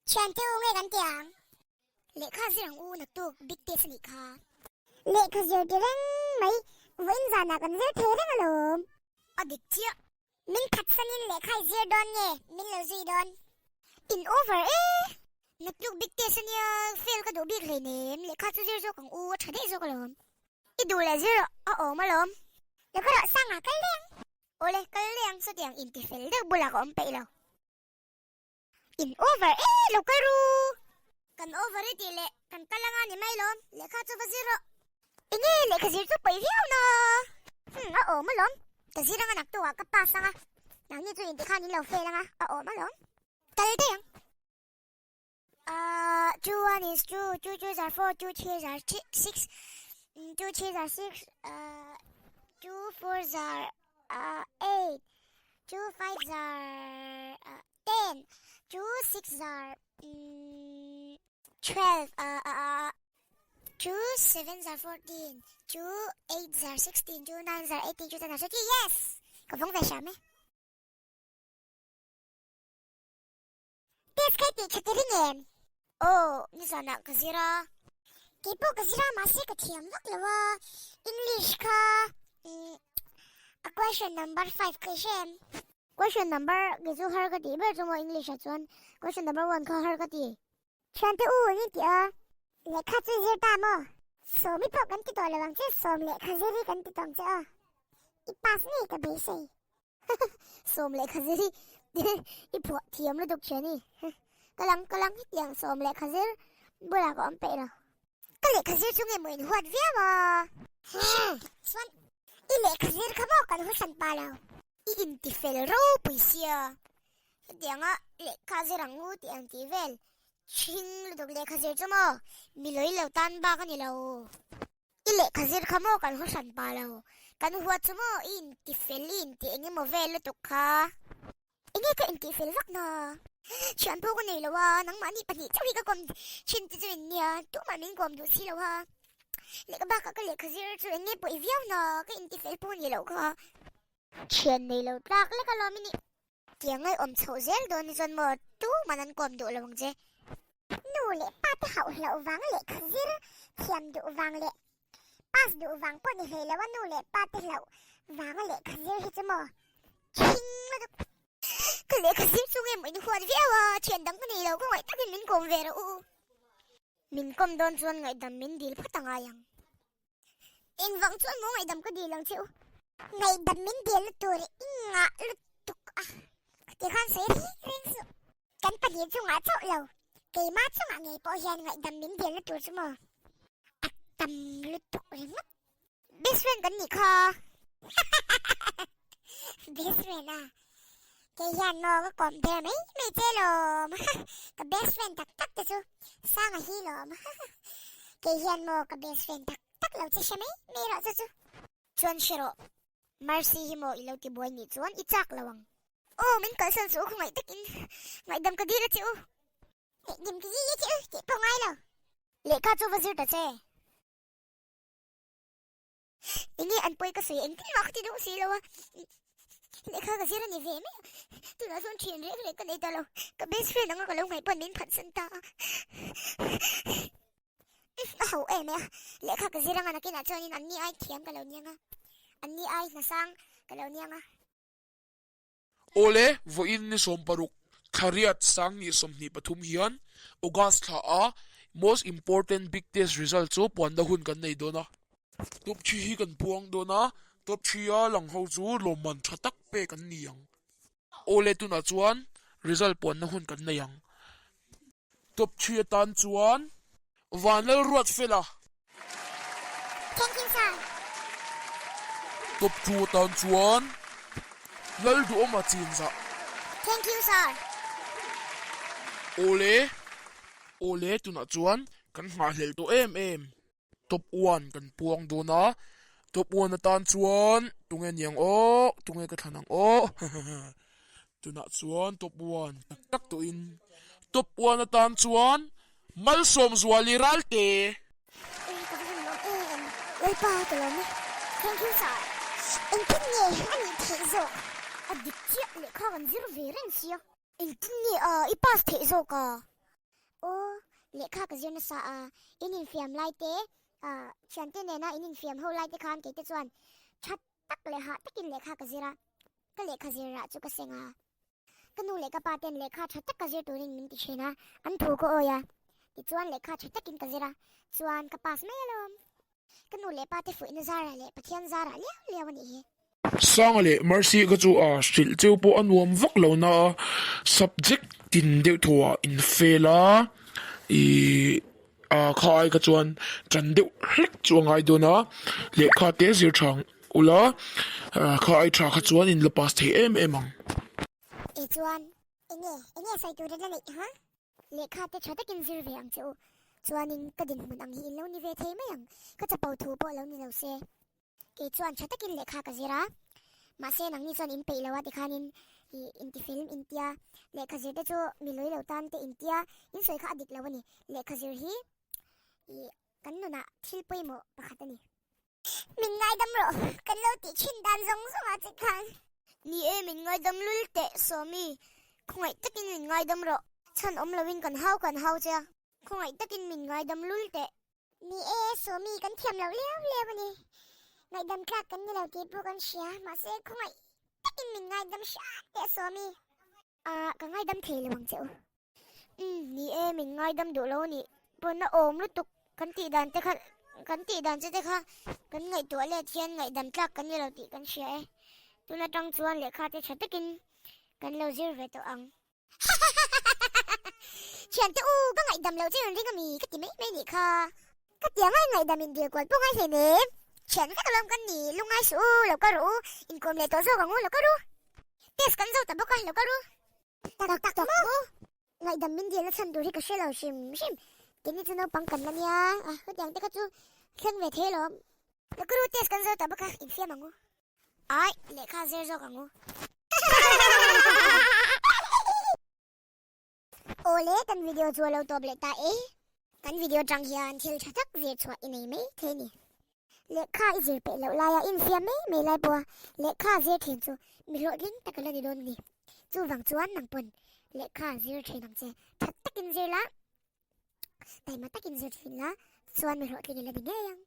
Thiante u nge kan ti ang? Lehkha zir ang u naktuk big test a nih kha. Lehkha zir ti reng mai, vawiin zanah kan zir thei reng alawm. A dik chiah. Min phatsanin lehkha i zir dawn nge min lo zui dawn? In over e! Naktuk big test a nia, fail ka duh bik hleinem, lehkha chu zir zawk ang u, a tha daih zawk alawm. I duh leh zir rawh, a awm alawm. Lehkha rawh sangah kal daih ang. Awle, kal daih ang, sawtiang intifel deuh bulah ka awm peih lo. In over e lo kal ru. Kan over i tih leh kan kal anga ni mai lawm, lehkha chu va zir rawh. Enge lehkha zir chu pawi viau na. Hmm a awm alawm, ka zir anga naktuk ah ka pass anga, nangni chu inti khan in lo fail anga a awm alawm. Kal daih ang. Ahh two one is two, two twos are four, two threes are six, two threes are six, ahh two fours are eight, two fives are 10, 2 6 are 12, 2 7 are 14, 2 8 are 16, 2 9 are 18, 2 10 are 30, yes! Ka vawng ve hram e. Test kha i tih tha ti ring em? Aw, nizanah ka zir a. Kei pawh ka zir a, mahse ka thiam vak lo a. English kha a question number 5 ka i hre em? Question number kei chu har ka tih ber chu maw English ah chuan question number one kha har ka ti. Thiante u an inti a. Lehkha chu zir ta maw? Sawmi pawh kan ti tawh lo ang che, sawm lehkha zir hi kan ti tawng che aw. I pass ngei ka beisei. Sawm lehkha zir hi i phuah thiam lutuk che ni. Ka lang ka lang hetiang sawm lehkha zir bulah ka awm peih lo. Ka lehkha zir chu nge maw in huat viau a? Chuan i lehkha zir kha maw kan hu hran pa lo. I intifel ropui sia, hetianga lehkha zir ang u tih ang tih vel ṭhing lutuk lehkha zir chu maw mi lawi lo tan bak a ni lo. I lehkha zir kha maw kan haw hran pa lo, kan huat chu maw i intifel i intih eng emaw vel lutuk kha. Enge ka intihfel vak na? Thian pawh ka nei lo a, nangmahni pahnih chauh hi ka kawm thin te chu in nia, tumah min kawm duh si lo a. Lehkha bakah ka lehkha zir chu enge pawh i viau na, ka intifel pawh ni loh kha. Thian nei lo tlak lek alawm i nih. Tiang ngaihawm chhoh zel dawn hi chuan maw tuman an kawm duh lo ang che. Nu leh pa te hauh hlauh vang lehkha zir thiam duh vang leh pass duh vang pawh ni hlei lo a nu leh pa te hlauh vanga lehkha zir hi chu maw thing lutuk. Ka lehkha zir chu nge maw in huat viau a, thian dang ka nei lo ka ngaih takin min kawm ve rawh u. Min kawm dawn chuan ngaihdam min dil phawt a ngai ang. Engvang chuan maw ngaihdam ka dil ang che u? Ngaihdam min dil na tur i ngah lutuk a, khati khan sawi reng reng suh. Kan pahnih chungah chauh lo, keimah chungah ngei pawh hian ngaihdam min dil na tur chu maw? A tam lutuk ringawt. Best friend kan nih kha. Best friend a? Kei hian maw ka kawm der mai mai che lawm. Ka best friend tak tak te chu Sanga hi lawm. Kei hian maw ka best friend tak tak lo che hre mai mai rawh chu chu. Chuan hre rawh, Mercy hi maw i lo ti buai nih chuan i chak lo ang. Aw min kalsan suh u khawngaih takin ngaihdam ka dil a che u. Ngaihdam ka dil a che u tih pawh ngai lo. Lehkha chu va zir ta che. Enge an pawi ka sawi engtin mah ka ti duh si lo a, lehkha ka zir a ni ve mai a, tunah chuan thian reng reng ka nei ta lo, ka best friend anga ka lo ngaih pawn min phatsan ta a, a ho em e a, lehkha ka zir anga nakinah chuanin anni ai thiam ka lo niang a, anni ai hnasang ka lo niang a. Awle, vawiin ni 16, thla riat 2023 hian August thla a Most Important Big Test result chu puanna hun kan nei dawn a. Top three hi kan puang dawn a, top three a lang ho chu lawmman tha tak pek an ni ang. Awle, tunah chuan result puanna hun kan nei ang. Top three atan chuan Vanlalruatfela. Thank you sir. Top two atan chuan Lalduhawma Chinzah. Thank you sir. Awle, awle tunah chuan kan nghahhlelh tawh em em. Top one kan puang dawn a, top one atan chuan tunge niang aw, tunge ka thlan ang aw tunah chuan top one tak tak tawhin top one atan chuan Malsawmzuali Ralte. Ui ka va han lawm em Lalpa ka lawm e Thank you sir. Engtin nge a nih theih zawk? A dik chiah lehkha kan zir ve reng sia. Engtin nge a i pass theih zawk a? Lehkha ka zir nasa a, in infiam lai te, thiante nena in infiam ho lai te khan keite chuan tha tak leh hah takin lehkha ka zir a, ka lehkha zir rah chu ka seng a. Ka nu leh ka pa ten lehkha tha tak ka zir turin min ti thin a, an thu ka awi a. Tichuan lehkha tha takin ka zir a, chuan ka pass mai alawm. Ka nu leh pa te fuihna zarah leh Pathian zarah liau liau a nih hi. Sanga leh Mercy kha chu a hrilh cheu pawh a nuam vak lo na a, subject tin deuh thaw ah in fail a, ih kha ai kha chuan ṭan deuh hlek chu a ngai dawn a, lehkha te zir ṭha ang ula, kha ai ṭha kha chuan in la pass thei em em ang. E chuan enge enge sawi tur a la neih ha? Lehkha te ṭha takin zir ve ang che u, chuanin ka dinhmun ang hi in lo ni ve thei mai ang, ka chapo thu pawh lo ni lo se. Kei chuan tha takin lehkha ka zir a, mahse nangni chuan in peih lo a tikhanin ih intifel intia, lehkha zir te chu mi lawi lo tan te intia, in sawi kha a dik lo a ni. Lehkha zir hi ih kan nunah thil pawimawh pakhat a ni. Min ngaidam rawh, kan lo tih thin dan zawng zawng ah che khan. Ni e, min ngaidam lul teh Sawmi, khawngaih takin min ngaidam rawh. Chhan awm loin kan hau kan hau che a, khawngaih takin min ngaidam lul teh. Ni e, Sawmi kan thiam loh liau liau a ni. Ngaihdam tlak kan ni lo tih pawh kan hria, mahse khawngaih takin min ngaidam hram teh Sawmi. Ah, ka ngaidam thei lo ang che u. Umm, ni e, min ngaidam duh lo a nih pawn a awm lutuk kan tih dan te kha, kan tih dan che te kha kan ngaihtuah let hian ngaihdam tlak kan ni lo tih kan hria e. Tun atang chuan lehkha te tha takin kan lo zir ve tawh ang. Thiante u, ka ngaihdam loh che rawn ring ami ka ti mai mai nih kha. Ka ti angai ngaihdam in dil kual pawh ngai hle nem. Thian vek alawm kan ni, lungngai suh u, lo kal rawh u, inkawm leh tawh zawk ang u, lo kal u. Test kan zo ta bawk a, lo kal u. Tak tak tak maw? Ngaihdam min dilna chhan tur hi ka hre lo hrim hrim. Keini chu naupang kan la nia, a hetiang te kha chu thleng ve thei alawm. Lo kal u, test kan zo ta bawk a, infiam ang u. Ai, lehkha zir zawk ang u. Awle, kan video chu a lo tawp leh ta e. Kan video tang hian thil tha tak zir chhuah i nei mai thei ni. Lehkha i zir peih loh laia infiam mai mai lai pawha lehkha zir thin chu mi hlawhtling tak a la ni dawn a ni. Chuvang chuan nang pawn lehkha zir thin ang che. Tha takin zir la, taima takin zir thin la, chuan mi hlawhtling i la ni ngei ang.